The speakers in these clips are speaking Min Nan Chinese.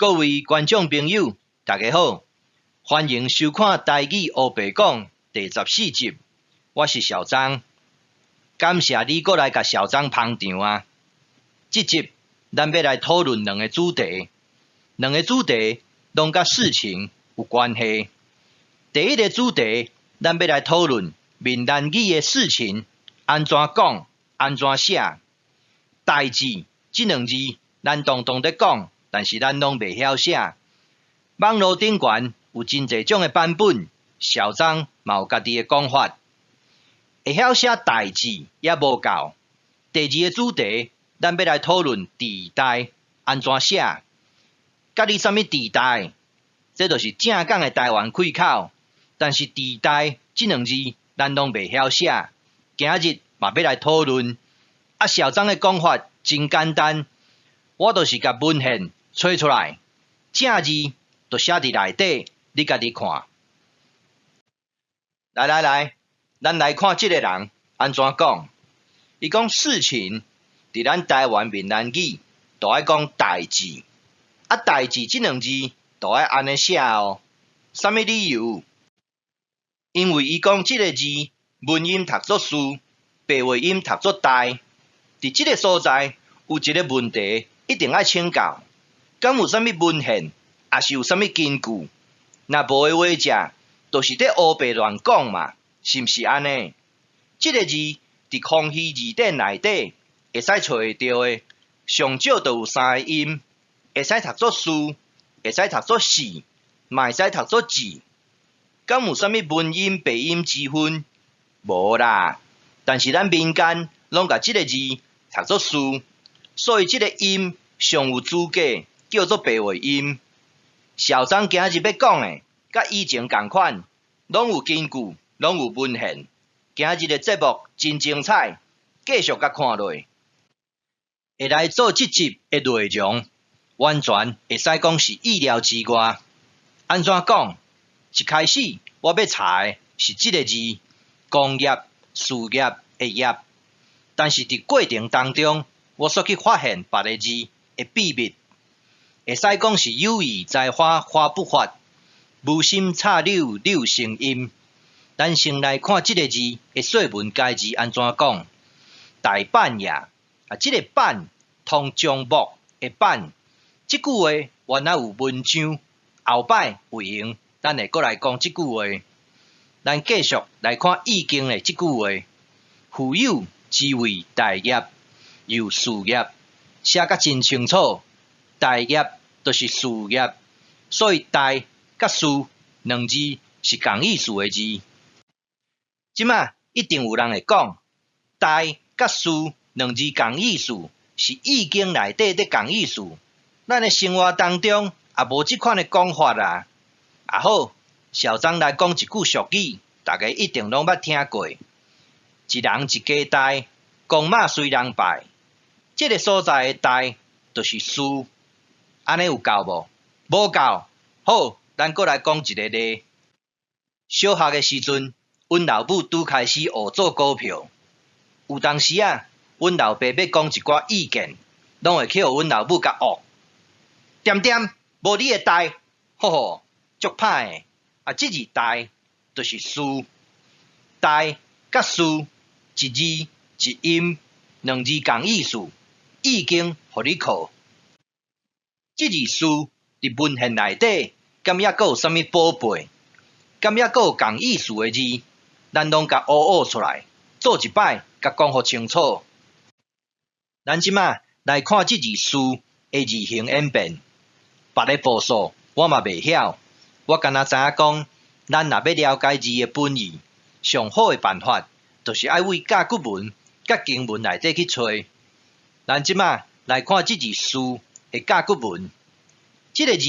各位觀眾朋友，大家好，歡迎收看《台語烏白講》第14集，我是小張，感謝你閣來共小張捧場啊！這集咱欲來討論兩个主題，兩个主題攏佮事情有關係。第一个主題，咱欲來討論閩南語的事情按怎講、按怎寫。代誌這兩字，咱常常咧講，但是咱攏袂曉寫。網路頂懸有真濟種的版本，小張嘛有家己的講法。會曉寫代誌猶無夠。第二个主題，咱欲來討論地代按怎寫。佮你啥物地代？這就是正港的台灣開口。但是地代這兩字，咱攏袂曉寫。今日嘛欲來討論。啊，小張的講法真簡單，我就是共文獻揣出來，正字就寫佇內底，你家己看。來來來，咱來看這个人按怎講。伊講事情佇咱台灣閩南語，就愛講代誌。啊，代誌這兩字就愛按呢寫哦。啥物理由？因為伊講這个字文音讀做事，白話音讀做代。佇這个所在有一个問題，一定愛請教。敢有啥物文獻，抑是有啥物根據？若無的話者，就是咧烏白亂講嘛，是毋是按呢？這个字佇康熙字典內底會使揣會著的，上少就有三个音，會使讀做事，會使讀做四，嘛會使讀做字。敢有啥物文音白音之分？無啦。但是咱民間攏共這个字讀做事，所以這个音上有資格叫做白話音。小張今日欲講的，佮以前仝款，攏有根據，攏有文獻。今日的節目真精彩，繼續共看落去。會來做這集的內容，完全會使講是意料之外。按怎講？一開始我欲查的是這个字，工業、事業的業，但是佇過程當中，我煞去發現別个字的秘密。會使講是有意栽花花不發，無心插柳柳成蔭。咱先來看這个字的說文解字按怎講？大板也，啊，這个板通樟木的板。這句話原來有文章，後擺有閒，咱會閣來講這句話。咱繼續來看易經的這句話：富有之謂大業，又事業，寫甲真清楚。大業就是事業，所以大佮事兩字是仝意思的字。這馬一定有人會講，大佮事兩字仝意思，是易經內底咧仝意思。咱的生活當中也無這款的講法啊。啊好，小張來講一句俗語，大家一定攏捌聽過：一人一家代，公媽隨人拜。這个所在的代就是事。按呢有夠無？無夠。好，咱閣來講一个例。小學的時陣，阮老母拄開始學做股票，有當時仔，阮老爸欲講一寡意見，攏會去予阮老母共惡。恬恬，無你的代，吼吼，足歹的。啊，這字代就是事，代佮事，一字一音，兩字仝意思，易經予你靠。這字事佇文獻內底，敢猶閣有啥物寶貝？敢猶閣有仝意思的字？咱攏共挖挖出來，做一擺，共講予清楚。咱這馬來看這字事的字形演變，別个步數我嘛袂曉，我干焦知影講，咱若欲了解字的本意，上好的辦法，就是愛對甲骨文佮金文內底去揣。咱這馬來看這字事的甲骨文，這个字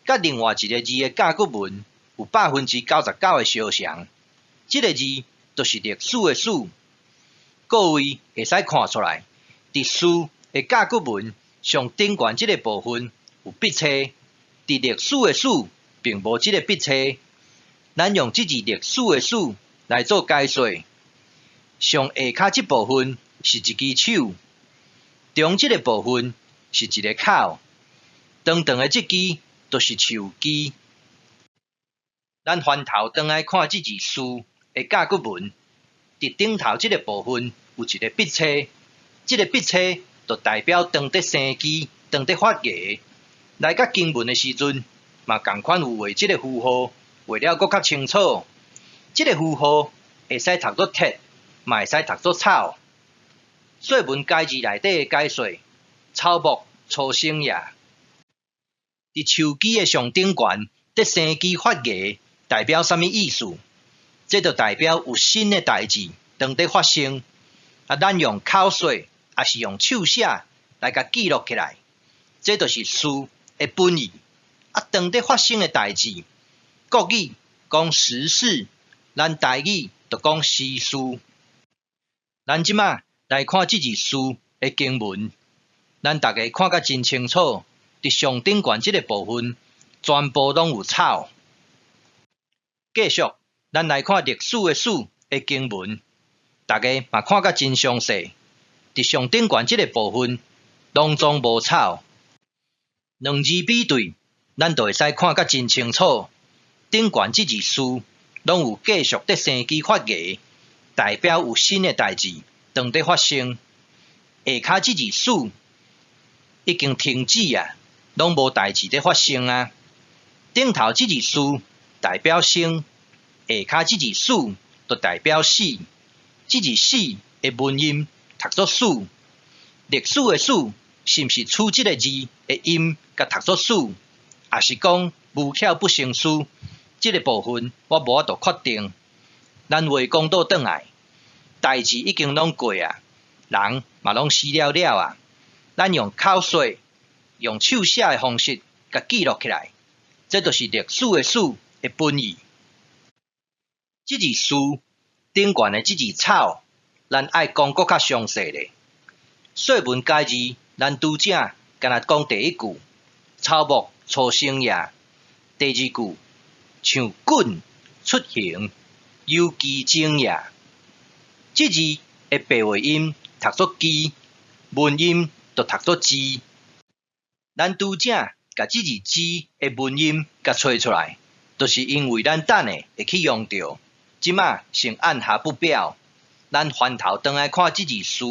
佮另外一个字的甲骨文有99%的相像。這个字就是歷史的史，各位會使看出來，佇事的甲骨文上頂懸這个部分有筆斜，佇歷史的史並無這个筆斜。咱用這字歷史的史來做解說，上下跤這部分是一支手，中這个部分是一个口。長長的這支就是樹枝。咱翻頭轉來看這字事的甲骨文，佇頂頭這個部分有一個筆冊，這個筆冊就代表當佇生枝、當佇發芽。來到經文的時陣，嘛仝款有畫這個符號，畫了閣較清楚。這個符號會使讀做鐵，嘛會使讀做草。說文解字內底的解說，草木初生也。佇樹枝的上頂懸，佇生枝發芽，代表啥物意思？這就代表有新的代誌當佇發生。啊，咱用口說，抑是用手寫來共記錄起來，這就是事的本意。啊，當佇發生的代誌，國語講時事，咱台語就講時事。咱這馬來看這字事的經文，咱逐家看甲真清楚，佇上頂懸這個部分，全部攏有草。繼續，咱來看歷史的史的經文，逐家嘛看甲真詳細。佇上頂懸這個部分，攏總無草。兩字比對，咱就會使看甲真清楚。頂懸這字事，攏有繼續佇生枝發芽，代表有新的代誌當佇發生。下跤這字死已經停止啊，攏無代誌佇發生啊。頂頭這字事代表生，下跤這字死就代表死。這字死的文音讀做死，歷史的史是毋是取這个字的音，共讀做死，抑是講無巧不成書？這个部分我無法度確定。咱話講倒轉來，代誌已經攏過啊，人嘛攏死了了啊。咱用口說、用手寫的方式，共記錄起來，這就是歷史的史的本意。這字事頂懸的這字草，咱愛講閣較詳細咧。說文解字，咱拄才敢若講第一句，草木初生也。第二句，像袞出行，有其徵也。這字的白話音讀做枝，文音就讀做支。咱拄才共這字支的文音共揣出來，就是因為咱等下會去用著。這馬先按下不表，咱翻頭轉來看這字事。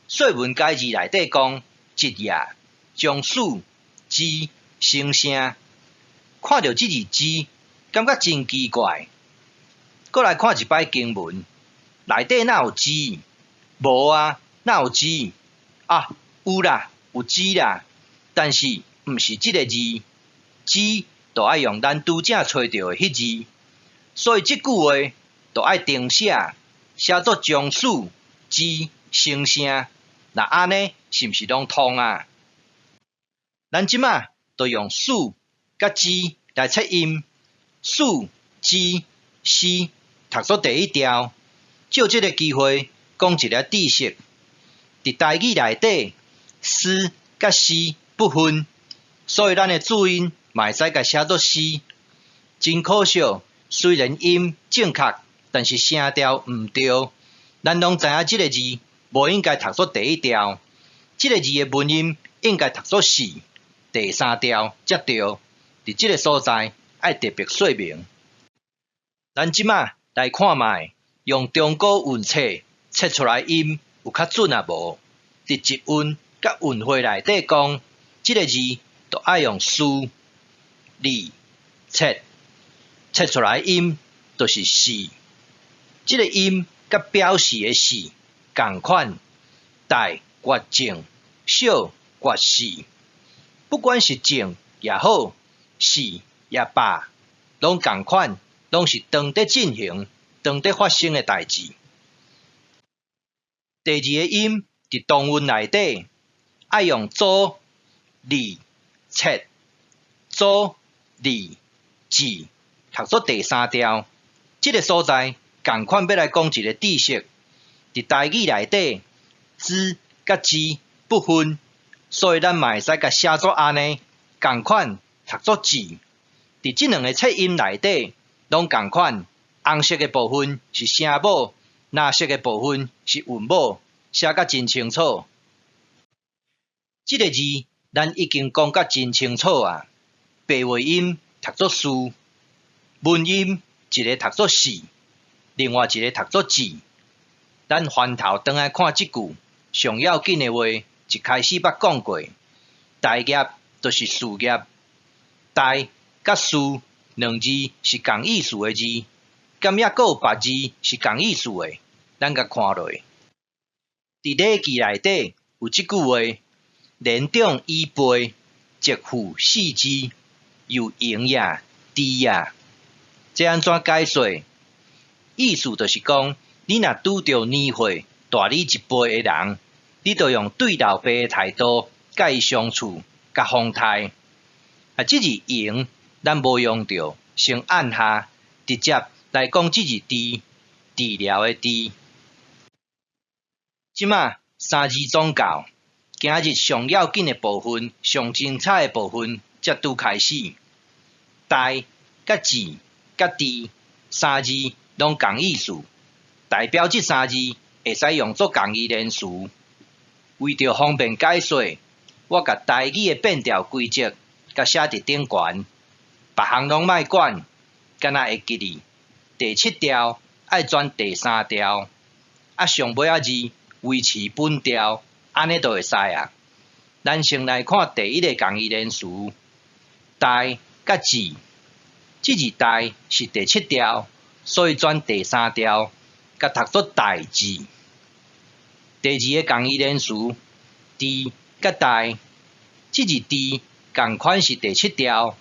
說文解字內底講，疾也，將死，支生聲。看著這字支，感覺真奇怪。閣來看一擺經文，內底哪有支？無啊，哪有支？啊，有啦，有支啦，但是毋是這个字，支就愛用咱拄才揣著的彼字，所以這句話就愛重寫，寫做將死支生聲。若按呢，是毋是攏通啊？咱這馬就用死佮支來測音，死、支、死讀做第一調。藉這个機會講一个知識，佇台語內底，斯佮時不分，所以咱的注音嘛會使共寫做斯。真可惜，雖然音正確，但是聲調毋對。咱攏知影這个字無應該讀做第一調，這个字的文音應該讀做是，第三調才對。佇這个所在愛特別說明。咱這馬來看覓，用中古韻冊測出來音有較準抑無？佇佇韻佮韻會內底講，這个字就愛用事、理、冊，測出來音就是是。這个音佮表示的示仝款，大決症，小決事。不管是症也好，事也罷，攏仝款，攏是當佇進行、當佇發生的代誌。第二个音佇同韻內底，愛用組、理、冊、組、理、字讀做第三調。這个所在仝款欲來講一个知識，佇台語內底，茲佮支不分，所以咱嘛會使共寫做按呢，仝款讀做字。佇這兩个測音內底，攏仝款，紅色的部分是聲母，藍色的部分是韻母，寫甲真清楚。這个字，咱已經講甲真清楚啊，白話音讀做事，文音一个讀做是，另外一个讀做志。咱翻頭轉來看這句上要緊的話，一開始捌講過，大業就是事業，大佮事兩字是仝意思的字，敢猶閣有別字是仝意思的？咱共看落。佇禮記內底有這句話：年長以輩，則父事之，猶榮也，智也。這按怎解說？意思就是講，你若拄著年歲大你一輩的人，你就用對老爸的態度佮伊相處，佮風待。啊，這字榮咱無用著，先按下，直接來講這字治，治療的治。這馬三字總教，今日上要緊的部分，上精彩的部分，才拄開始。大、佮志、佮治三字攏仝意思，代表這三字會使用做仝義連詞。為著方便解說，我共台語的變調規則共寫佇頂懸，別項攏莫管，干焦會記得第七調愛轉第三調，啊上尾仔字維持本調，按呢就會使啊。咱先來看第一个仝義連詞，大佮志，這字大是第七調，所以轉第三調，共讀做代誌。第二个仝義連詞，治佮代，這字治仝款是第七調，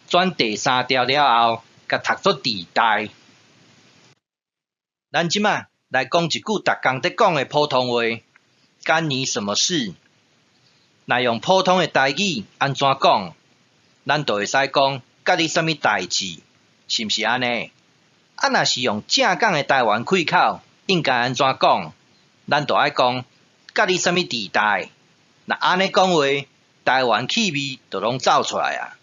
轉第三調了後，共讀做治代。咱這馬來講一句逐工咧講的普通話，干你什麼事？若用普通的台語按怎講？咱就會使講佮你啥物代誌，是毋是按呢？啊，若是用正港的台灣開口，應該按怎講？咱就愛講佮你啥物治代？若按呢講話，台灣氣味就攏走出來啊！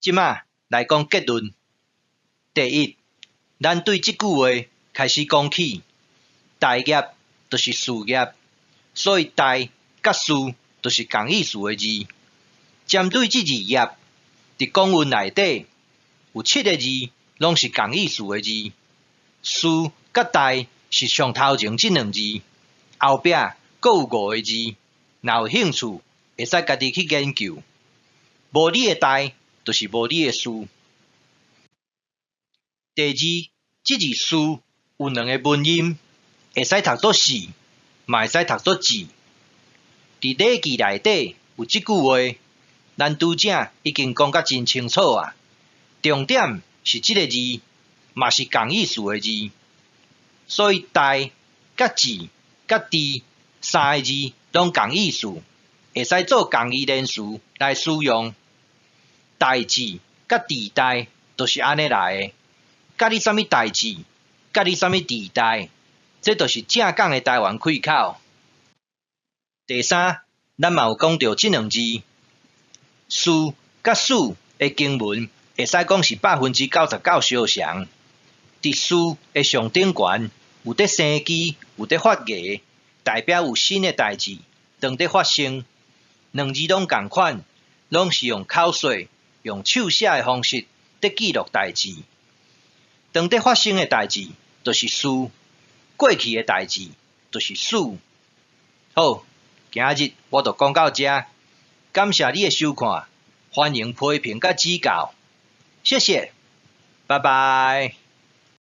這馬來講結論。第一，咱對這句話開始講起，大業就是事業，所以大佮事就是仝意思的字。針對這字業，佇公文內底有七个字，攏是仝意思的字。事佮代是上頭前這兩字，後壁閣有五个字。若有興趣，會使家己去研究。無你的代，就是無你的事。第二，這字事有兩个文音，會使讀做是，嘛會使讀做志。佇禮記內底有這句話，咱拄才已經講甲真清楚啊。重點是這个字，嘛是仝意思的字，所以代、佮志、佮治三个字攏仝意思，會使做仝義連詞來使用。代誌佮治代就是按呢來的。佮你啥物代誌，佮你啥物治代，這就是正港的台灣開口。第三，咱嘛有講著這兩字，事佮事的經文會使講是99%相像。佇事的上頂懸有佇生機，有佇發芽，代表有新的代誌當佇發生。兩字攏仝款，攏是用口說、用手寫的方式佇記錄代誌。當佇發生的代誌，就是事；過去的代誌，就是事。好，今日我就講到這，感謝你的收看，歡迎批評佮指教，謝謝，拜拜。